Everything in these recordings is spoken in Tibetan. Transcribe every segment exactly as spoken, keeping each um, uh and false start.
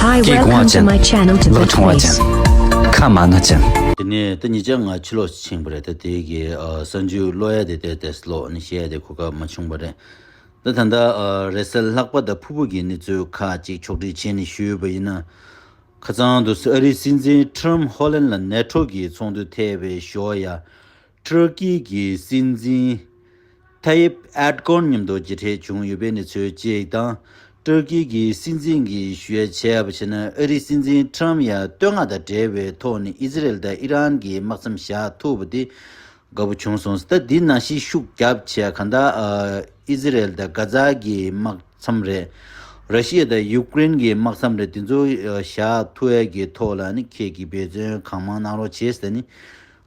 Hi, welcome to my channel, Tibet Voice. ཁ་མ་ན་ཅན། དེ་ནས་ད་ཉིན་ཅག་ང་ཕྱི་ལོགས་སུ་ཕྱིན་པ་རེད། ད་དེ་གི་ཨ་གསར་འགྱུར་ཀློག་ཡ་དེ་ཏོག་ཙམ་ཀློག་ནས་བཤད་ཡ་དེ་གོ་སྐབས་མ་བྱུང་བ་རེད། ད་ད་ལྟ་ཨ་རེས་གཟའ་ལྷག་པ་དང་ཕུར་བུ་གི་གནས་ཚུལ་ཁག་ཅིག་ཕྱོགས་སྒྲིག་བྱས་ནས་ཞུས་པ་ཡིན་ན། ཁ་སང་དུ་ཨ་རིའི་སྲིད་འཛིན་ཁྲམ་ཧོ་ལན་ལ་ནེ་ཊོ་གི་ཚོགས་འདུ་ཐེ་བའི་ཞོར་ཡ། ཏུར་ཀི་གི་སྲིད་འཛིན་ཐ་ཡིབ་ཨེར་ཌོ་གྷན་མཉམ་དུ་མཇལ་འཕྲད་བྱུང་ཡོད་པའི་གནས་ཚུལ་གཅིག་དང་། ཏུར་ཀི་གི་སྲིད་འཛིན་གྱིས་ཞུ་ཡ་བྱས་པ་བྱས་ན། ཨ་རིའི་སྲིད་འཛིན་ཁྲམ་ཡ་བསྟོད་བསྔགས་དང་འབྲེལ་བའི་ཐོག་ནས་ཨི་ཟི་རེལ་དང་ཨི་རན་གྱི་དམག་མཚམས་བཞག་ཐུབ་པ་དེ་དགའ་པོ་བྱུང་སོང་། ད་འདི་ནང་བཞིན་ཤུགས་རྒྱབ་བྱས་གང་ལྟར་ཨ་ཨི་ཟི་རེལ་དང་གྷ་ཛ་གི་དམག་མཚམས་རེད། ར་ཤི་ཡ་དང་ཡུཀ་རེན་གྱི་དམག་མཚམས་རེད། དེ་ཚོ་ཨ་བཞག་ཐུབ་ཡ་གི་ཐོག་ལ་ནི་ཁྱེད་ཀྱིས་འབད་བརྩོན་གང་མང་གནང་རོགས་བྱེད་ཟེར་ནི་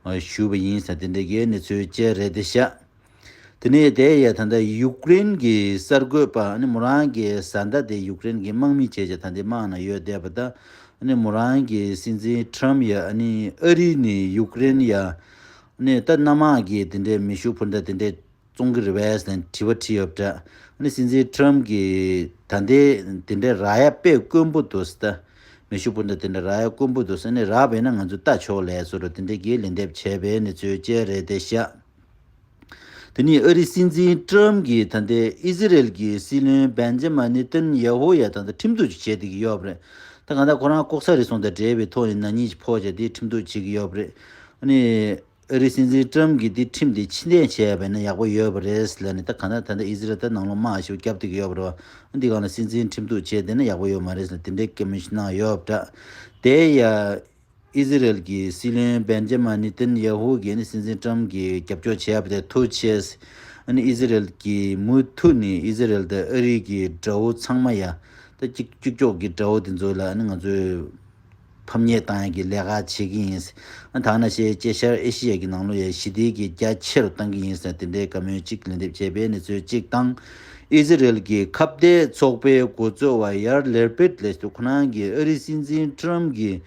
ཨ་ཞུས་པ་ཡིན་ཟེར། དེ་འདྲ་གི་གནས་ཚུལ་བཅས་རེད་དེ་ཤག་དེ་ནས་དེ་ཡ་ད་ལྟ་ཡུཀ་རེན་གྱི་གསར་འགོད་པ་ནི་མོ་རང་གི་བཟའ་ཟླ་དེ་ཡུཀ་རེན་གྱི་དམག་མི་བྱས་བྱས་ད་ལྟ་དམག་ནང་ཡོད་བསྡད་པ་དང་། ནི་མོ་རང་གི་སྲིད་འཛིན་ཁྲམ་ཡ་ནི་ཨ་རི་ནས་ཡུཀ་རེན་ཡ་ནི་ད་གནམ་དམག་གི་དེ་འདྲའི་མེ་ཤུགས་འཕུར་མདའ་དེ་འདྲའི་བཙོང་གི་རེད་པས་ཟེར་ནས་དྲི་བ་དྲིས་ཡོད་པ་འདྲ། ནི་སྲིད་འཛིན་ཁྲམ་གྱིས་ད་ལྟའི་དེ་འདྲའི་རག་ཡ་དཔེ་དཀོན་པོ་འདུག་ཟེར། ད་མེ་ཤུགས་འཕུར་མདའ་དེ་འདྲ་རག་ཡ་དཀོན་པོ་འདུག་ཟེར། ནི་རག་པས་ན་ང་ཚོ་ལྟ་ཆོག་ལབ་བཟོ་འདྲ་དེ་འདྲའི་གི་ལན་འདེབས་བྱས་པའི་གནས་ཚུལ་བཅས་རེད་དེ་ཤག་དེ་ནས་ཨ་རིའི་སྲིད་འཛིན་ཀྲམ་གྱིས་ད་ལྟའི་ཨི་ཟི་རེལ་གྱི་སྲིད་བློན་བན་ཇ་མ་ནི་ཏན་ཡ་ཧུ་ཡ་ད་ལྟ་ཁྲིམས་གཏུག་ཅིག་བྱས་བསྡད་ཀྱི་ཡོད་པ་རེད། ད་གང་ལྟར་ཁོ་རང་ལྐོག་ཟ་རུལ་སུངས་དང་འབྲེལ་བའི་ཐོག་ནས་ན་ནིང་ཅིག་ཕོག་བྱས་དེ་ཁྲིམས་གཏུག་བྱེད་ཀྱི་ཡོད་པ་རེད། ཨ་ནི་ཨ་རིའི་སྲིད་འཛིན་ཀྲམ་གྱིས་དེ་ཁྲིམས་དེ་ཕྱིར་འཐེན་བྱས་པ་ཡིན་ན་ཡག་པོ་ཡོད་པ་རེད་ལབ་ནས། ད་གང་ལྟར་ད་ལྟ་ཨི་ཟི་རེལ་ད་ནང་ལོགས་དམག་ཞེ་པོ་བརྒྱབ་བསྡད་ཀྱི་ཡོད་པ་རེད་བ། འདི་སྒང་ལ་སྲིད་འཛིན་ཁྲིམས་གཏུག་བྱས་བསྡད་ན་ཡག་པོ་ཡོད་མ་རེད་ཟེར་དེ་འདྲའི་བཀའ་མོལ་ཞིག་གནང་ཡོད་པ་འདྲ། དེ་ཡ། ཨི་ཟི་རེལ་གྱི་སྲིད་བློན་བན་ཇ་མ་ནི་ཏན་ཡ་ཧུ་གིས་ནི་སྲིད་འཛིན་ཀྲམ་གྱི་རྒྱབ་སྐྱོར་བྱས་པ་དེ་ཐུགས་རྗེ་ཆེ། ཨ་ནི་ཨི་ཟི་རེལ་གྱིས་མུ་མཐུད་ནས་ཨི་ཟི་རེལ་དང་ཨ་རི་གི་དགྲ་བོ་ཚང་མ་ཡ། ད་གཅིག་གཅིག་ལྕོགས་ཀྱི་དགྲ་བོ་དེ་ཚོ་ལ་ནི་ང་ཚོས་ཕམ་ཉེས་བཏང་ཡ་གི་ལས་ཀ་བྱེད་ཀྱི་ཡིན། ཨ་ཐ་ན་ཤེས་དཀྱིལ་ཤར་ཨེ་ཤི་ཡ་གི་ནང་ལོགས་ཡ་ཞི་བདེ་གི་རྒྱ་ཆེ་རུ་བཏང་གི་ཡིན་ཟེར་དེ་འདྲའི་བཀའ་མོལ་གཅིག་ལན་འདེབས་བྱས་པའི་གནས་ཚུལ་གཅིག་དང་། ཨི་ཟི་རེལ་གྱི་ཁ་གཏད་ཚོགས་པའི་འགོ་གཙོ་བ་ཡར་ལེར་པེད་ལས་སུ་ཁོ་རང་གིས་ཨ་རིའི་སྲིད་འཛིན་ཀྲམ་གྱིས།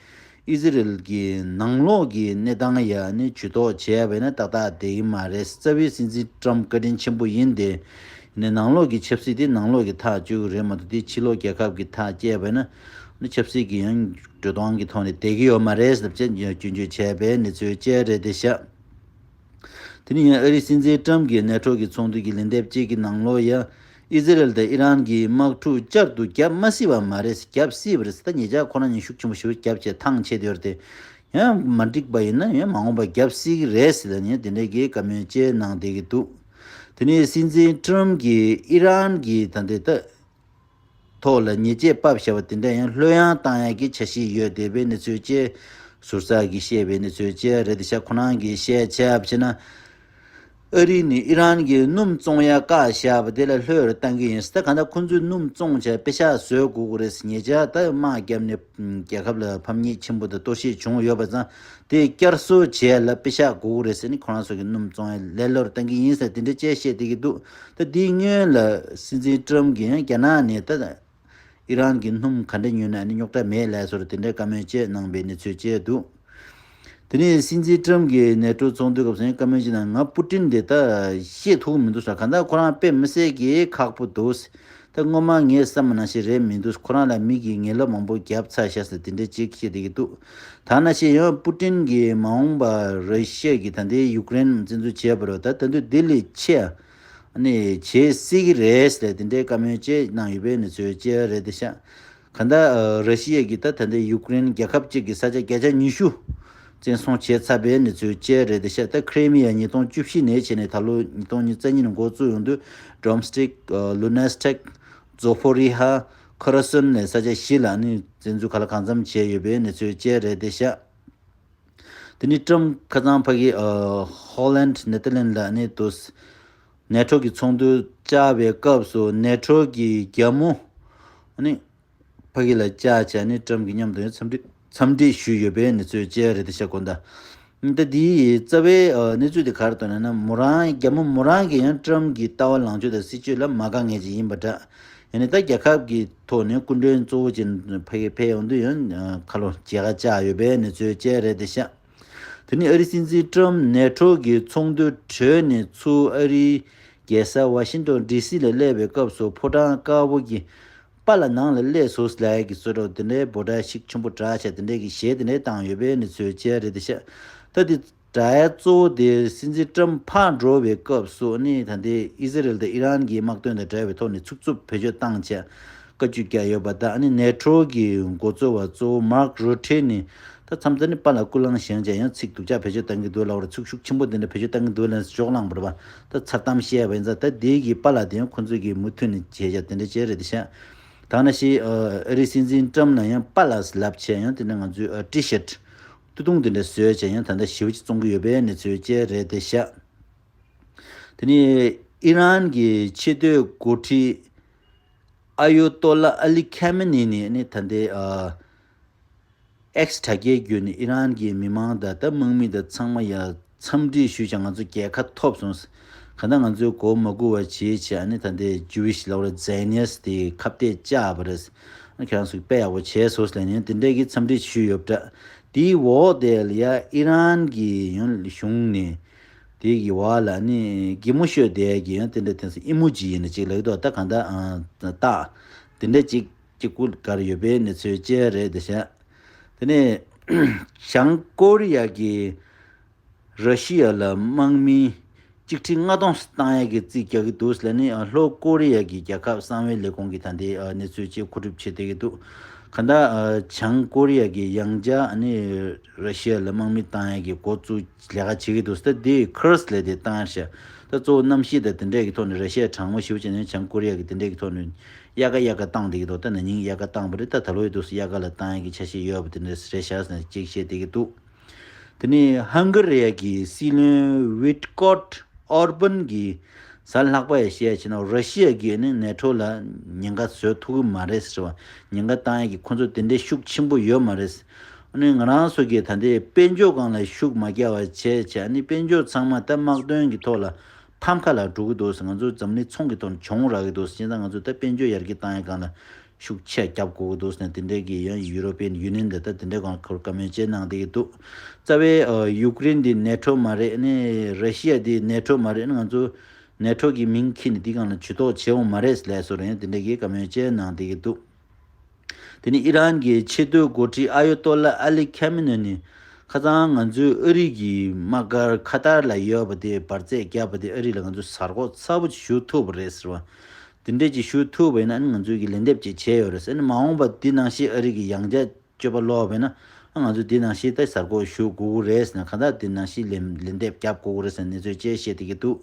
ཨི་ཟི་རེལ་གྱི་ནང་ལོགས་ཀྱི་གནས་སྟངས་ཡ་ནི་ཇུས་གཏོགས་བྱས་པ་ཡིན་ན་ཏག་ཏག་བསྡད་ཀྱི་མ་རེད། རྩ་བའི་སྲིད་འཛིན་ཀྲམ་བཀའ་དྲིན་ཆེན་པོ་ཡིན་ཏེ། ནི་ནང་ལོགས་ཀྱི་ཆབ་སྲིད་དེ་ནང་ལོགས་ཀྱི་ཐག་གཅོད་ཀྱི་རེད་མ་གཏོགས་དེ་ཕྱི་ལོགས་རྒྱལ་ཁབ་ཀྱི་ཐག་བཅད་པ་ཡིན་ན། ནི་ཆབ་སྲིད་ཀྱི་ཡང་འགྲོ་སྟངས་ཀྱི་ཐོག་ནས་བསྡད་ཀྱི་ཡོད་མ་རེད་ཟེར་བྱས་སྐྱོན་བརྗོད་བྱས་པའི་གནས་ཚུལ་བཅས་རེད་དེ་ཤག་དེ་ནས་ཡང་ཨ་རིའི་སྲིད་འཛིན་ཀྲམ་གྱིས་ནེ་ཊོ་གི་ཚོགས་འདུ་གི་ལན་འདེབས་གཅིག་གི་ནང་ལོགས་ཡ། ཨི་ཟི་རེལ་དང་ཨི་རན་གྱི་དམག་འཁྲུག་བསྐྱར་དུ་བརྒྱབ་མ་སྲིད་པ་མ་རེད། བརྒྱབ་སྲིད་པ་རེད། ད་ཉེ་ཆར་ཁོ་རང་གཉིས་ཤུགས་ཆེན་པོ་ཞིག་བརྒྱབ་བྱས་ཐང་ཆད་ཡོད་རེད་དེ། ཡང་མ་འགྲིག་པ་ཡིན་ན་ཡང་མ་འོངས་པ་བརྒྱབ་སྲིད་ཀྱི་རེད་ཟེར་ལ་ནི་དེ་འདྲའི་གི་བཀའ་མོལ་བཅས་གནང་བསྡད་ཀྱི་འདུག་དེ་ནས་སྲིད་འཛིན་ཀྲམ་གྱིས་ཨི་རན་གྱི་ད་ལྟའི་ད། ཐོག་ལ་ཉེས་ཆད་ཕབ་བཞག་པ་དེ་འདྲ་ཡང་ལྷོད་ཡངས་བཏང་ཡག་གི་འཆར་གཞི་ཡོད་བསྡད་པའི་གནས་ཚུལ་བཅས་ཟུར་ཟ་གིས་བཤད་པའི་གནས་ཚུལ་བཅས་རེད་དེ་ཤག་ཁོ་རང་གིས་བཤད་བྱས་པ་བྱས་ན། ཨ་རི་ནི་ཨི་རན་གྱི་སྣུམ་བཙོང་ཡ་བཀག་བཞག་པ་དེ་ལ་ལྷོད་རུ་བཏང་གི་ཡིན། ད་གང་ལྟར་ཁོ་ཚོས་སྣུམ་བཙོང་བྱས་པེ་ཤག་བཟོ་དགོས་ཀྱི་རེད། ཉེ་ཆར་ད་དམག་བརྒྱབ་ནས་རྒྱལ་ཁབ་ལ་ཕམ་ཉེས་ཆེན་པོ་དང་གཏོར་བཤིག་བྱུང་ཡོད་པ་ཙང་། དེ་བསྐྱར་གསོ་བྱས་ལ་པེ་ཤག་དགོས་ཀྱི་རེད་ཟེར་ནས་ཁོ་རང་ཚོ་གི་སྣུམ་བཙོང་ཡ་ལས་སླ་རུ་བཏང་གི་ཡིན་ཟེར་དེ་འདྲ་བཅས་བཤད་བསྡད་ཀྱི་འདུག་ད་དེའི་སྔོན་ལ་སྲིད་འཛིན་ཀྲམ་གྱིས་ཡང་རྒྱ་ནག་ནས་ད་ཨི་རན་གྱི་སྣུམ་ག་འདྲ་ཉོས་ན་ནི་རྙོག་དྲ་མེད་ལབ་སོགས་དེ་འདྲའི་བཀའ་མོལ་བཅས་གནང་པའི་གནས་ཚུལ་བཅས་འདུག་དེ་ནས་སྲིད་འཛིན་ཀྲམ་གྱིས་ནེ་ཊོ་ཚོགས་འདུའི་སྐབས་སུ་ཡང་བཀའ་མོལ་ཅིག་གནང་། ང་པུ་ཏིན་དེ་ད་ཤེས་ཐུབ་ཀྱི་མི་འདུག་ཟེར། གང་ལྟར་ཁོ་རང་དཔེ་མི་སྲིད་ཀྱི་ཁག་པོ་འདུག་ད་སྔོན་མ་ངས་བསམ་པ་ནང་བཞིན་རེད་མི་འདུག་ཁོ་རང་ལ་མི་གིས་ངན་སློང་མང་པོ་བརྒྱབ་ཚར་ཤག་ཟེར་དེ་འདྲ་ཅིག་བཤད་བསྡད་ཀྱི་འདུག་ད་ནང་བཞིན་ཡང་པུ་ཏིན་གྱིས་མ་འོངས་པར་ར་ཤི་ཡ་གིས་ད་ལྟའི་ཡུཀ་རེན་བཙན་འཛུལ་བྱས་པ་རེད། ད་ད་དུང་ལྡི་ལི་ཆེ་ནས་བྱེད་སྲིད་ཀྱི་རེད་ཟེར་དེ་འདྲའི་བཀའ་མོལ་བཅས་གནང་ཡོད་པའི་གནས་ཚུལ་བཅས་རེད་དེ་ཤག་གང་ལྟར་ཨ་ར་ཤི་ཡ་གིས་ད་ད་ལྟའི་ཡུཀ་རེན་རྒྱལ་ཁབ་གཅིག་གི་ས་ཆ་བརྒྱ་ཆ་ཉི་ཤུ་བཙན་བཟུང་བྱས་ཚར་བའི་གནས་ཚུལ་བཅས་རེད་དེ་ཤག་ད་ཁི་རི་མི་ཡ་ཉིས་སྟོང་བཅུ་བཞི་ནས་བྱས་ནས་ད་ལོ་ཉིས་སྟོང་ཉི་ཤུ་རྩ་གཉིས་ནས་འགོ་བཙུགས་ཡོང་དུས་ཌོམ་སི་ཊིག་ཨ་ལུ་ནེ་སི་ཊིག་ཛོ་ཕོ་རི་ཧ། ཁོ་ར་སོན་ནས་ས་ཆ་བཞི་ལ་ནི་བཙན་འཛུལ་ག་ལ་གང་འཚམ་བྱས་ཡོད་པའི་གནས་ཚུལ་བཅས་རེད་དེ་ཤག་དེ་ནི་ཀྲམ་ཁ་སང་ཕ་གི་ཨ་ཧོ་ལན་ནེ་ཐར་ལན་ལ་ནི་དུ་ནེ་ཊོ་གི་ཚོགས་འདུ་བཅར་བའི་སྐབས་སུ་ནེ་ཊོ་གི་རྒྱལ་མོ་ནི་ཕ་གི་ལ་བཅར་བྱས་ནི་ཀྲམ་གྱི་མཉམ་དུ་ཡང་འཚམས་འདྲི་འཚམས་འདྲི་ཞུས་ཡོད་པའི་གནས་ཚུལ་བཅས་རེད་དེ་ཤག་དགོངས་དག་ད་དེའི་རྩ་བའི་ཨ་གནས་ཚུལ་དེ་ག་རེ་འདུག་ན་ན་མོ་རང་རྒྱལ་མོ་མོ་རང་གིས་ཡང་ཀྲམ་གྱི་ལྟ་བ་ལངས་ཕྱོགས་དང་སྲིད་ཇུས་ལ་མ་དགའ་མཁན་ཅིག་ཡིན་པ་འདྲ། ཡང་ན་ད་རྒྱལ་ཁབ་ཀྱི་ཐོག་ནས་སྐུ་མགྲོན་གཙོ་བོ་ཅིག་ཕ་གི་ཕེབས་ཡོང་དུས་ཡང་ཁ་ལོ་མཇལ་ཁ་བཅར་ཡོད་པའི་གནས་ཚུལ་བཅས་རེད་དེ་ཤག་དེ་ནི་ཨ་རིའི་སྲིད་འཛིན་ཀྲམ་ནེ་ཊོ་གི་ཚོགས་འདུ་གྲོལ་ནས་ཚུར་ཨ་རིའི་རྒྱལ་ས་ཝ་ཤིང་ཏོན་ཌི་སི་ལ་སླེབས་པའི་སྐབས་སུ་ཕོ་བྲང་དཀར་པོ་གི་ པཱ་ལགས་ནང་ལ་སླེབས་སོང་ལབ་ཡ་གི་བཟོ་འདྲ་དེ་འདྲའི་འབོད་སྒྲ་ཞིག་ཆེན་པོ་བསྒྲགས་བྱས་དེ་འདྲའི་གི་གཞས་དེ་འདྲའི་བཏང་ཡོད་པའི་གནས་ཚུལ་བཅས་རེད་དེ་ཤག་ད་དེ་དྲ་ཡ་གཙོ་བོ་དེ་སྲིད་འཛིན་ཀྲམ་ཕར་འགྲོ་བའི་སྐབས་སུ་ནི་ད་ལྟའི་ཨི་ཟི་རེལ་དང་ཨི་རན་གྱི་དམག་དོན་དང་འབྲེལ་བའི་ཐོག་ནས་ཚུགས་ཚུགས་བེད་སྤྱོད་བཏང་བྱས་བཀའ་བཀྱོན་བརྒྱབ་ཡོད་པ་དང་ཨ་ནི་ནེ་ཊོ་གི་འགོ་གཙོ་བ་གཙོ་བོ་མཱརྐ་རུ་ཊེ་ནི་ད་མཚམས་མཚམས་ནི་པཱ་ལགས་སྐུ་ལངས་བཞེངས་བྱས་ཡང་ཚིག་སྡུག་ཅག་བེད་སྤྱོད་བཏང་གི་འདུག་ལབ་པ་རེད། ཚིག་ཤུགས་ཆེན་པོ་དེ་འདྲ་བེད་སྤྱོད་བཏང་གི་འདུག་ལབ་ནས་འཇོག་ལངས་པ་རེད་པ། ད་མཚར་གཏམ་བཤད་པ་ཡིན་ཙང་ད་དེའི་གི་པཱ་ལགས་དེ་ཡང་ཁོང་ཚོས་གི་མུ་མཐུད་ནས་བྱས་བྱས་དེ་འདྲ་བྱས་རེད་དེ་ཤག་ད་ནང་བཞིན་ཨ་རིའི་སྲིད་འཛིན་ཀྲམ་ལ་ཡང་པཱ་ལགས་ལབ་བྱས་ཡང་དེ་འདྲ་ང་ཚོའི་ཨ་ཊི་ཤར་ཊི་སྟོད་ཐུང་དེ་འདྲ་བཟོས་བྱས་ཡང་ད་ལྟ་ཞེ་པོ་ཅིག་བཙོང་གི་ཡོད་པའི་གནས་ཚུལ་བཅས་རེད་དེ་ཤག་དེ་ནས་ཨི་རན་གྱི་ཆེས་མཐོའི་འགོ་ཁྲིད་ཨ་ཡོ་ཏོ་ལ་ཨ་ལི་ཁེ་མེ་ནི་ནི་ནི་ད་ལྟའི་ཨ་ཨེགས་དྲ་རྒྱའི་བརྒྱུད་ནས་ཨི་རན་གྱི་མི་མང་དང་ད་དམག་མི་དང་ཚང་མ་ཡ་འཚམས་འདྲི་ཞུས་ཀྱང་ང་ཚོ་རྒྱལ་ཁ་ཐོབ་སོང་། གང་ལྟར་ང་ཚོའི་མགོ་མ་སྒུར་བ་བྱེད་བྱས་ཨ་ནི་ད་ལྟའི་ཇུ་ཝིཤ་ལབ་ར་ཛའི་ནི་སི་དེ་ཁ་གཏད་བཅག་པ་རེད། ཨ་ཁྱེད་རང་ཚོས་དཔེ་ཡག་པོ་བྱས་སོང་ལབ་ནས་དེ་འདྲའི་གི་འཚམས་འདྲི་ཞུས་ཡོད་པ་འདྲ། དེའི་འོག་དེ་ལ་ཡ་ཨི་རན་གྱི་ཡང་གཞུང་ནས་དེ་གི་བར་ལ་ནི་གད་མོ་ཤོར་བསྡད་ཀྱི་ཡང་དེ་འདྲ་དེང་སང་ཨི་མོ་ཇི་ཡིན་ན་ཅིག་ལབ་ཀྱི་འདུག་ད་གང་ལྟར་ཨ་རྟགས་དེ་འདྲ་ཅིག་ཅིག་སྐུ་གར་ཡོད་པའི་གནས་ཚུལ་བཅས་རེད་དེ་ཤག་དེ་ནས་བྱང་ཀོ་རི་ཡ་གིས་ར་ཤི་ཡ་ལ་དམག་མི་གཅིག་ཁྲི་ལྔ་སྟོང་བཏང་ཡ་གི་རྩིས་རྒྱག་གི་འདུག་ལབ་ནས་ལྷོ་ཀོ་རི་ཡ་གི་རྒྱལ་ཁབ་གསང་བའི་ལས་ཁུངས་ཀྱིས་ད་ལྟའི་གནས་ཚུལ་བཅས་མཁོ་སྒྲུབ་བྱེད་བསྡད་ཀྱི་འདུག་གང་ལྟར་བྱང་ཀོ་རི་ཡ་གིས་ཡང་བསྐྱར་ར་ཤི་ཡ་ལ་དམག་མི་བཏང་ཡ་གི་འགོ་བཙུགས་ལས་ཀ་བྱེད་ཀྱི་འདུག་ད་དེ་ཁུ་རུ་ཛི་ལབ་དེ་བཏང་ཡ་ཤག་ད་གཙོ་བོ་གནམ་གཤིས་དང་དེ་འདྲས་ཀྱི་ཐོག་ནས་ར་ཤི་ཡ་གྲང་མོ་ཞེ་པོ་བྱས་ནས་བྱང་ཀོ་རི་ཡ་གིས་དེ་འདྲས་ཀྱི་ཐོག་ནས་དབྱར་ཁ་དབྱར་ཁ་བཏང་བསྡད་ཀྱི་འདུག་ད་ན་ནིང་དབྱར་ཁ་བཏང་བ་རེད། ད་ད་ལོ་ཡི་དུས་སུ་དབྱར་ཁ་ལ་བཏང་ཡ་གི་འཆར་གཞི་ཡོད་པ་དེ་འདྲས་རེད་ཤག་ཟེར་ནས་ཅིག་བཤད་བསྡད་ཀྱི་འདུག་དེ་ནས་ཧང་ག་རི་ཡ་གི་སྲིད་བློན་ཝིཊ་ཀོཊ་ཨོར་བན་གྱིས་གཟའ་ལྷག་པ་ཡ་བཤད་ཕྱིན་ན་ར་ཤི་ཡ་གིས་ནི་ནེ་ཊོ་ལ་ཉེན་ཁ་བཟོ་ཐུབ་ཀྱི་མ་རེད་ཟེར་བ། ཉེན་ཁ་བཏང་ཡ་གི་ཁོ་ཚོ་དེ་འདྲའི་ཤུགས་ཆེན་པོ་ཡོད་མ་རེད། ཨ་ནི་ང་རང་ཚོ་གིས་ད་ལྟའི་དཔལ་འབྱོར་སྒང་ལ་ཤུགས་མ་རྒྱག་པ་བྱས་བྱས་ཨ་ནི་དཔལ་འབྱོར་ཚང་མ་ད་དམག་དོན་གྱི་ཐོག་ལ་ཕམ་ཁ་ལ་འགྲོ་གི་འདུག་ཟེར། ང་ཚོ་འཛམ་གླིང་ཚོང་གི་ཐོག་ནས་གྱོང་རག་གི་འདུག་ཟེར། བྱས་ཙང་ང་ཚོ་ད་དཔལ་འབྱོར་ཡར་རྒྱས་བཏང་ཡ་སྒང་ལ་ཤུགས་ཆེ་རྒྱབ་དགོས་ཀྱི་འདུག་ཟེར་ནས་དེ་འདྲའི་གི་ཡང་ཡུ་རོ་པི་ཡན་ཡུ་ནི་ཡན་དང་ད་དེ་འདྲའི་སྒང་ཁོར་བཀའ་མོལ་བཅས་གནང་བསྡད་ཀྱི་འདུག་རྩ་བའི་ཨ་ཡུཀ་རེན་འདི་ནེ་ཊོ་མ་རེད། ཨ་ནི་ར་ཤི་ཡ་འདི་ནེ་ཊོ་མ་རེད། ཨ་ནི་ང་ཚོ་ནེ་ཊོ་གི་མིང་འཁྱེར་ནས་འདི་སྒང་ལ་ཇུས་གཏོགས་བྱེད་འོང་མ་རེད་ལབ་སོགས་རེད། དེ་འདྲའི་གི་བཀའ་མོལ་བཅས་གནང་བསྡད་ཀྱི་འདུག་དེ་ནི་ཨི་རན་གྱི་ཆེས་མཐོའི་འགོ་ཁྲིད་ཨ་ཡོ་ཏོ་ལ་ཨ་ལི་ཁེ་མི་ནི་ནི་ཁ་སང་ང་ཚོའི་ཨ་རི་གི་དམག་སྒར་ཁ་ཏར་ལ་ཡོད་པ་དེ་འབར་རྫས་བརྒྱབ་པ་དེ་ཨ་རི་ལ་ང་ཚོས་གཟའ་འཁོར་ཚ་པོ་ཞུ་ཐུབ་པ་རེད་ཟེར་བ། དེ་འདྲས་ཅིག་ཞུ་ཐུབ་པ་ཡིན་ན་ཨ་ནི་ང་ཚོས་ཀྱི་ལན་འདེབས་ཅིག་བྱས་ཡོད་རེད་ཟེར། ཨ་ནི་མ་འོངས་པ་འདི་ནང་བཞིན་ཨ་རི་གི་ཡང་བསྐྱར་སྤྱོད་པ་ལོག་པ་ཡིན་ན་ཨ་ང་ཚོས་འདི་ནང་བཞིན་ད་གཟའ་འཁོར་ཞུ་དགོས་ཀྱི་རེད་ཟེར་ན་གང་ལྟར་འདི་ནང་བཞིན་ལན་ལན་འདེབས་རྒྱབ་དགོས་ཀྱི་རེད་ཟེར་ནས་གནས་ཚུལ་བཅས་བཤད་བསྡད་ཀྱི་འདུག་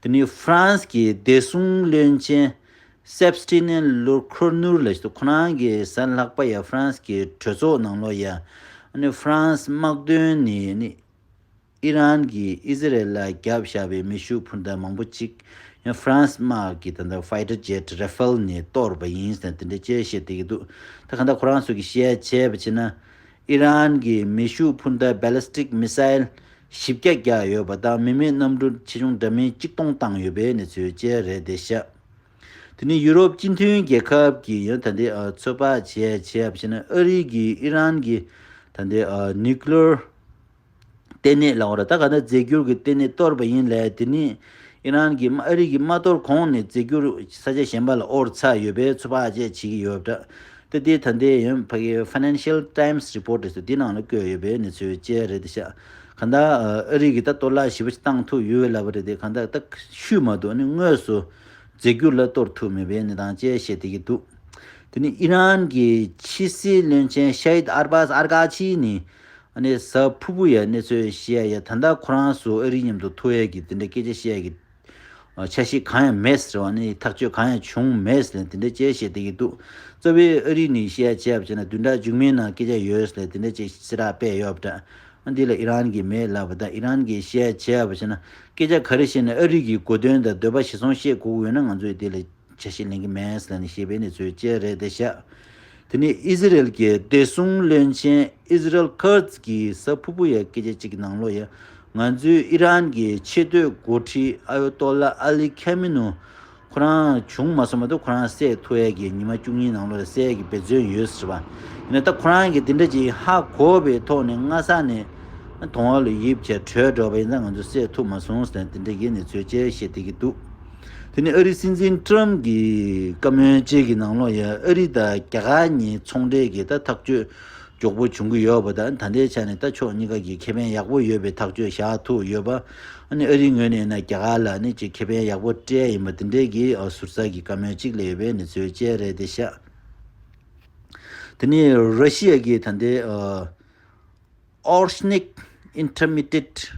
དེ་ནི་ཧྥ་རན་སི་གི་བདེ་སྲུང་བློན་ཆེན་སེབ་སི་ཊི་ནེ་ལོ་ཁོར་ནུར་ལ་ཞིག་ཏུ་ཁོ་རང་གི་གཟའ་ལྷག་པ་ཡ་ཧྥ་རན་སི་གི་གྲོས་ཚོགས་ནང་ལོགས་ཡ་ཨ་ནི་ཧྥ་རན་སི་དམག་དོན་ནི་ནི་ཨི་རན་གྱིས་ཨི་ཟི་རེལ་ལ་བརྒྱབ་བཞག་པའི་མེ་ཤུགས་འཕུར་མདའ་མང་པོ་ཅིག་ཡང་ཧྥ་རན་སི་དམག་གི་ད་ལྟ་ཕའི་ཊར་ཇེ་ཊི་ར་ཧྥེལ་ནས་གཏོར་བ་ཡིན་ཟེར་དེ་འདྲ་བཅས་བཤད་བསྡད་ཀྱི་འདུག་ད་གང་ལྟར་ཁོ་རང་ཚོ་གིས་བཤད་བྱས་པ་བྱས་ན་ཨི་རན་གྱིས་མེ་ཤུགས་འཕུར་མདའ་བྷེ་ལི་སི་ཊིག་མི་སའེལ་བཞི་བརྒྱ་བརྒྱབ་ཡོད་པ་དང་མི་མེད་གནམ་གྲུ་ཆེ་ཆུང་འདྲ་མིན་ཆིག་སྟོང་བཏང་ཡོད་པའི་གནས་ཚུལ་བཅས་རེད་བསྡད་ཤག་དེ་ནི་ཡུ་རོབ་སྤྱི་མཐུན་རྒྱལ་ཁབ་ཀྱིས་ཡང་ད་ལྟའི་ཨ་ཚོད་དཔག་བྱས་བྱས་པ་བྱས་ན་ཨ་རི་གིས་ཨི་རན་གྱི་ད་ལྟའི་ཨ་ནིའུ་ཀི་ལི་ཡར་ལྟེ་གནས་ལ་འོ་ར་ད་ག་ནས་རྫས་འགྱུར་གྱི་ལྟེ་གནས་གཏོར་བ་ཡིན་ལས་དེ་ནི་ཨི་རན་གྱི་ཨ་རི་གིས་མ་གཏོར་གོང་ནས་རྫས་འགྱུར་ས་ཆ་གཞན་པ་ལ་དབོར་ཚར་ཡོད་པའི་ཚོད་དཔག་བཅས་བྱེད་ཀྱི་ཡོད་པ་འདྲ། ད་དེ་ད་ལྟའི་ཡང་ཕ་གི་Financial Times report་རེད་ཟེར་འདི་ནང་ལ་བཀོད་ཡོད་པའི་གནས་ཚུལ་བཅས་རེད་དེ་ཤག་གང་ལྟར་ཨ་རི་གིས་ད་གཏོར་བརླག་ཞེ་པོ་ཞིག་བཏང་ཐུབ་ཡོད་ལབ་པ་རེད་དེ་གང་ལྟར་ད་ཤུལ་མ་གཏོགས་ནི་དངོས་སུ་རྫས་འགྱུར་ལ་གཏོར་ཐུབ་མེད་པའི་གནས་སྟངས་བཅས་བཤད་བསྡད་ཀྱི་འདུག་དེ་ནི་ཨི་རན་གྱི་ཕྱི་སྲིད་བློན་ཆེན་ཤ་ཧིད་ཨར་བྷ་སི་ཨར་ཀ་ཆི་ནི་ཨ་ནི་གཟའ་ཕུར་བུ་ཡ་གནས་ཚུལ་བཤད་ཡ་ད་ལྟ་ཁོ་རང་ཚོ་ཨ་རི་མཉམ་དུ་ཐུག་ཡ་གི་དེ་འདྲ་སྐད་ཆ་བཤད་ཡ་གི་འཆར་གཞི་གང་ཡང་མེད་ཟེར་བ་ནི་ཐག་གཅོད་གང་ཡང་བྱུང་མེད་ཟེར་དེ་འདྲ་བཅས་བཤད་བསྡད་ཀྱི་འདུག་རྩ་བའི་ཨ་རི་ནས་བཤད་ཡ་བྱས་པ་བྱས་ན་བདུན་ཕྲག་མཇུག་མའི་ནང་སྐད་ཆ་ཡོད་ཟེར་དེ་འདྲ་བཅས་གསལ་བསྒྲགས་སྤེལ་ཡོད་པ་འདྲ། འདི་ལ་ཨི་རན་གྱིས་མེད་ལབ་པ་དང་ཨི་རན་གྱིས་བཤད་བྱས་པ་བྱས་ན་སྐད་ཆ་ག་རེ་བཤད་ན་ཨ་རི་གི་གོ་དོན་དང་འདོད་པ་གཞིར་བཟུང་བཤད་དགོས་ཀྱི་ཡོད་ན་ང་ཚོས་འདི་ལ་འཆར་གཞི་ལེན་གྱི་མེད་ཟེར་ནས་བཤད་པའི་གནས་ཚུལ་བཅས་རེད་དེ་ཤག་དེ་ནི་ཨི་ཟི་རེལ་གྱི་བདེ་སྲུང་བློན་ཆེན་ཨི་ཟི་རེལ་ཁར་ཛི་གིས་གཟའ་ཕུར་བུ་ཡ་སྐད་ཆ་གཅིག་གི་ནང་ལོགས་ཡ་ང་ཚོས་ཨི་རན་གྱི་ཆེས་མཐོའི་འགོ་ཁྲིད་ཨ་ཡོ་ཏོ་ལ་ཨ་ལི་ཁེ་མི་ནུ་ཁོ་རང་བྱུང་མ་སོང་མ་གཏོགས་ཁོ་རང་བསད་ཐུབ་ཡ་གི་ཉི་མ་བཅུ་གཉིས་ནང་ལོགས་ལ་བསད་ཡ་གི་འབད་བརྩོན་ཡོད་ཟེར་བ། ཡིན་ན་ད་ཁོ་རང་གིས་དེ་འདྲ་ཅིག་ཧ་གོ་བའི་ཐོག་ནས་སྔ་ས་ནས་གདོང་བ་ལ་ཡིབ་བྱས་བྲོས་འགྲོ་བ་ཡིན་ཙང་ང་ཚོས་བསད་ཐུབ་མ་སོང་ཟེར་དེ་འདྲ་གི་གནས་ཚུལ་བཅས་བཤད་བསྡད་ཀྱི་འདུག་དེ་ནས་ཨ་རིའི་སྲིད་འཛིན་ཀྲམ་གྱི་བཀའ་མོལ་བཅས་ཀྱི་ནང་ལོགས་ཡང་ཨ་རི་དང་རྒྱ་གར་གཉིས་ཚོང་འབྲེལ་གྱི་ད་ཐག་གཅོད་མགྱོགས་པོ་བྱུང་གི་ཡོད་པ་དང་། ད་ལྟའི་ཆ་ནས་ད་ཕྱོགས་གཉིས་ཀ་གི་ཁེ་ཕན་ཡག་པོ་ཡོད་པའི་ཐག་གཅོད་བཞག་ཐུབ་ཡོད་པ། ཨ་ནི་ཨ་རིའི་ངོས་ནས་ཡིན་ན་རྒྱ་གར་ལ་ནི་ཅིག་ཁེ་ཕན་ཡག་པོ་སྤྲད་ཡིན་པ་དེ་འདྲའི་གི་ཟུར་ཟ་གི་བཀའ་མོལ་གཅིག་སླེབས་ཡོད་པའི་གནས་ཚུལ་བཅས་རེད་དེ་ཤག་དེ་ནས་ར་ཤི་ཡ་གི་ད་ལྟའི་Orshnik Intermediate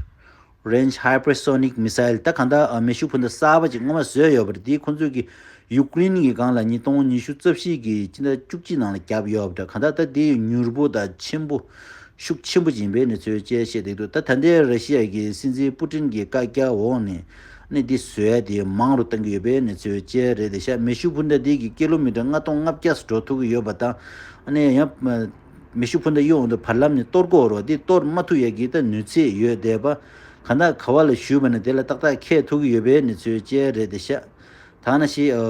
Range Hypersonic Missile ད་གང་ལྟར་མེ་ཤུགས་འཕུར་མདའ་གསར་པ་ཅིག་སྔོན་མ་བཟོས་ཡོད་པ་རེད། དེ་ཁོང་ཚོས་ཀྱི་ཡུཀ་རེན་གྱི་སྒང་ལ་ཉིས་སྟོང་ཉི་ཤུ་རྩ་བཞི་གི་སྤྱི་ཟླ་བཅུ་གཅིག་ནང་ལ་བརྒྱབ་ཡོད་པ་རེད། གང་ལྟར་ད་དེ་མྱུར་པོ་དང་ཆེན་པོ་ཤུགས་ཆེན་པོ་ཅིག་ཡིན་པའི་གནས་ཚུལ་བཅས་བཤད་བསྡད་འདུག་ད་ད་ལྟའི་ར་ཤི་ཡ་གི་སྲིད་འཛིན་པུ་ཏིན་གྱི་བཀའ་རྒྱ་འོག་ནས་ནི་འདི་བཟོ་ཡ་དེ་མང་རུ་གཏང་གི་ཡོད་པའི་གནས་ཚུལ་བཅས་རེད་དེ་ཤག་མེ་ཤུགས་འཕུར་མདའ་དེ་གི་ཀི་ལོ་མི་ཊར་ལྔ་སྟོང་ལྔ་བརྒྱ་འགྲོ་ཐུབ་ཀྱི་ཡོད་པ་དང་། ཨ་ནི་ཡང་མེ་ཤུགས་འཕུར་མདའ་གཡུག་འོང་དུས་བར་ལམ་ནས་གཏོར་དགོས་རེད་བ། འདི་གཏོར་མ་ཐུབ་ཡ་གི་ད་ནུས་ཚད་ཡོད་བསྡད་པ། གང་ལྟར་ག་བ་ལ་གཞུས་པ་ན་དེ་ལ་ཏག་ཏག་འཁེལ་ཐུབ་ཀྱི་ཡོད་པའི་གནས་ཚུལ་བཅས་རེད་དེ་ཤག་ད་ནང་བཞིན་ཨ་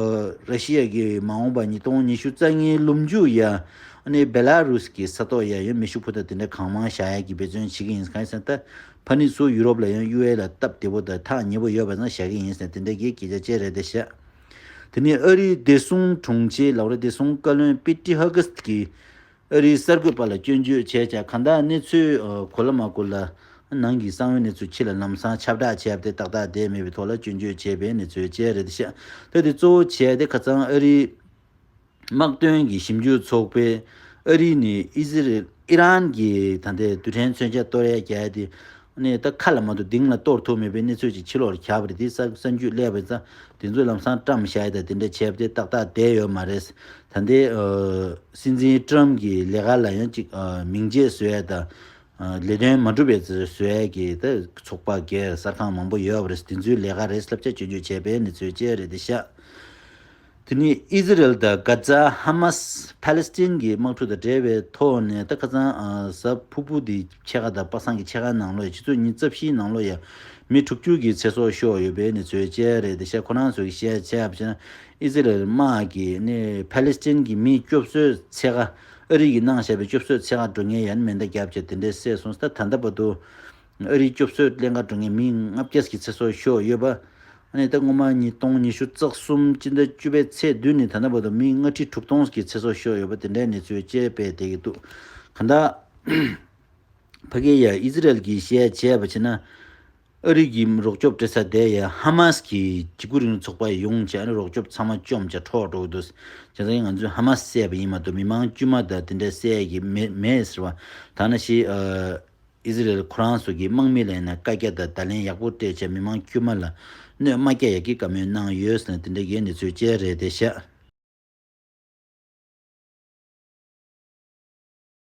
ར་ཤི་ཡ་གིས་མ་འོངས་པ་ཉིས་སྟོང་ཉི་ཤུ་རྩ་ལྔའི་ལོ་མཇུག་ཡ་ཨ་ནི་སྦེ་ལ་རུས་ཀྱི་ས་ཐོག་ཡ་ཡང་མེ་ཤུགས་འཕུར་མདའ་དེ་འདྲ་གང་མང་བཞག་ཡ་གི་འབད་བརྩོན་བྱེད་ཀྱི་ཡིན། གང་ཡིན་ཟེར་ན་ད་ཕ་ནི་ཚུར་ཡུ་རོབ་ལ་ཡང་ཡུ་ཨེ་ལ་སྟབས་བདེ་པོ་དང་ཐག་ཉེ་པོ་ཡོད་པ་ན་བཞག་གི་ཡིན་ཟེར་དེ་འདྲ་གི་སྐད་ཆ་བཅས་རེད་དེ་ཤག་དེ་ནས་ཨ་རིའི་བདེ་སྲུང་དྲུང་ཆེ་ལབ་རེད། བདེ་སྲུང་བཀའ་བློན་པེ་ཏི་ཧ་གིས་ཀྱིས་ཨ་རིའི་གསར་འགོད་པ་ལ་སྐྱོན་བརྗོད་བྱས་ཀྱང་གང་ལྟར་གནས་ཚུལ་ཨ་གོ་ལ་མ་གོ་ལ་ནང་གི་གསང་བའི་གནས་ཚུལ་ཕྱི་ལ་ལམ་སང་ཁྱབ་བསྒྲགས་བྱས་པ་དེ་ཏག་ཏག་བསྡད་མེད་པའི་ཐོག་ལ་སྐྱོན་བརྗོད་བྱས་པའི་གནས་ཚུལ་བཅས་རེད་ཤག་ད་དེ་གཙོ་བོ་བྱས་ཏེ་ཁ་སང་ཨ་རིའི་དམག་དོན་གྱི་ཞིབ་འཇུག་ཚོགས་པས་ཨ་རི་ནས་ཨི་ཟི་རེལ་ཨི་རན་གྱི་ད་ལྟའི་རྡུལ་ཕྲན་མཚོན་ཆ་གཏོར་ཡ་རྒྱག་ཡ་དེ་ནས་ད་ཁ་ལ་མ་གཏོགས་གཏིང་ལ་གཏོར་ཐུབ་མེད་པའི་གནས་ཚུལ་ཅིག་ཕྱི་ལོགས་ལ་ཁྱབ་པ་རེད། དེ་གསར་གསར་འགྱུར་སླེབས་པ་ཙང་དེ་ཚོ་ལམ་སང་བཀྲམ་བཞག་ཡ་དང་དེ་འདྲ་བྱས་པ་དེ་ཏག་ཏག་བསྡད་ཡོད་མ་རེད། ད་ལྟའི་སྲིད་འཛིན་ཀྲམ་གྱི་ལས་ཀ་ལ་ཡང་ཅིག་མིང་ཆད་བཟོ་ཡ་དང་ལས་དོན་མ་འགྲུབ་པའི་ཚེ་བཟོ་ཡ་གི་ད་ཚོགས་པ་སྒེར་གསར་ཁང་མང་པོ་ཡོད་པ་རེད། དེ་ཚོའི་ལས་ཀ་རེད་ལབ་བྱས་སྐྱོན་བརྗོད་བྱས་པའི་གནས་ཚུལ་བཅས་རེད་དེ་ཤག་དེ་ནས་ཨི་ཟི་རེལ་དང་གྷ་ཛ་ཧ་མ་སི་ཕ་ལེ་སི་ཐན་གྱི་དམག་འཁྲུག་དང་འབྲེལ་བའི་ཐོག་ནས་ད་ཁ་སང་གཟའ་ཕུར་བུ་དེ་ཕྱེད་ཀ་དང་པ་སངས་ཀྱི་ཕྱེད་ཀ་ནང་ལོགས་ཡ་ཆུ་ཚོད་ཉི་ཤུ་རྩ་བཞིའི་ནང་ལོགས་ཡ་མི་དྲུག་ཅུ་གི་ཚེ་སྲོག་ཤོར་ཡོད་པའི་གནས་ཚུལ་བཅས་རེད་དེ་ཤག་ཁོ་རང་ཚོ་གིས་བཤད་བྱས་པ་བྱས་ན་ཨི་ཟི་རེལ་དམག་གིས་ནི་ཕ་ལེ་སི་ཐན་གྱི་མི་སྐྱོབ་གསོའི་ཚད་ཀ་ཨ་རི་གིས་གནང་བཞག་པའི་སྐྱོབ་གསོའི་ཚད་ཀ་འགྲོ་མཁན་ཡ་ནི་མེ་མདའ་བརྒྱབ་བྱས་དེ་འདྲའི་བསད་སོང་། ད་ད་ལྟ་བར་དུ། ཨ་རིའི་སྐྱོབ་གསོའི་ལྷན་ཁག་འགྲོ་མཁན་མི་ལྔ་བརྒྱ་ཞིག་ཚེ་སྲོག་ཤོར་ཡོད་པ། ཨ་ནི་ད་སྔོན་མ་ཉིས་སྟོང་ཉི་ཤུ་རྩ་གསུམ་སྤྱི་ཟླ་བཅུ་པའི་ཚེས་བདུན་ནས་ད་ལྟ་བར་དུ་མི་ལྔ་ཁྲི་དྲུག་སྟོང་ཞིག་ཚེ་སྲོག་ཤོར་ཡོད་པ་དེ་འདྲའི་གནས་ཚུལ་བཅས་སྤེལ་བསྡད་ཀྱི་འདུག་གང་ལྟར། ཕ་གི་ཡ་ཨི་ཟི་རེལ་གྱིས་བཤད་བྱས་པ་བྱས་ན། ཨ་རི་གི་རོགས་སྐྱོབ་སྤྲད་ས་དེ་ཡ་ཧ་མ་སི་གི་འཇིགས་སྐུལ་རིང་ལུགས་ཚོགས་པ་ཡོང་བྱས་ཨ་ནི་རོགས་སྐྱོབ་ཚང་མ་བཅོམ་བྱས་འཕྲོག་འགྲོ་གི་འདུག་བྱས་ཙང་ང་ཚོས་ཧ་མ་སི་བསད་པ་ཡིན་མ་གཏོགས་མི་མང་དཀྱུས་མ་དང་དེ་འདྲ་བསད་ཀྱི་མེད་མེད་ཟེར་བ། ད་ནང་བཞིན་ཨ། ཨི་ཟི་རེལ་ཁོ་རང་ཚོ་གིས་དམག་མི་ལ་ཡིན་ན་བཀའ་རྒྱ་དང་བརྡ་ལན་ཡག་པོ་སྤྲད་བྱས་མི་མང་དཀྱུས་མ་ལ་གནོད་མ་སྐྱེལ་ཡག་གི་བཀའ་མོལ་གནང་ཡོད་ཟེར་ནས་དེ་འདྲ་གི་གནས་ཚུལ་བཅས་རེད་དེ་ཤག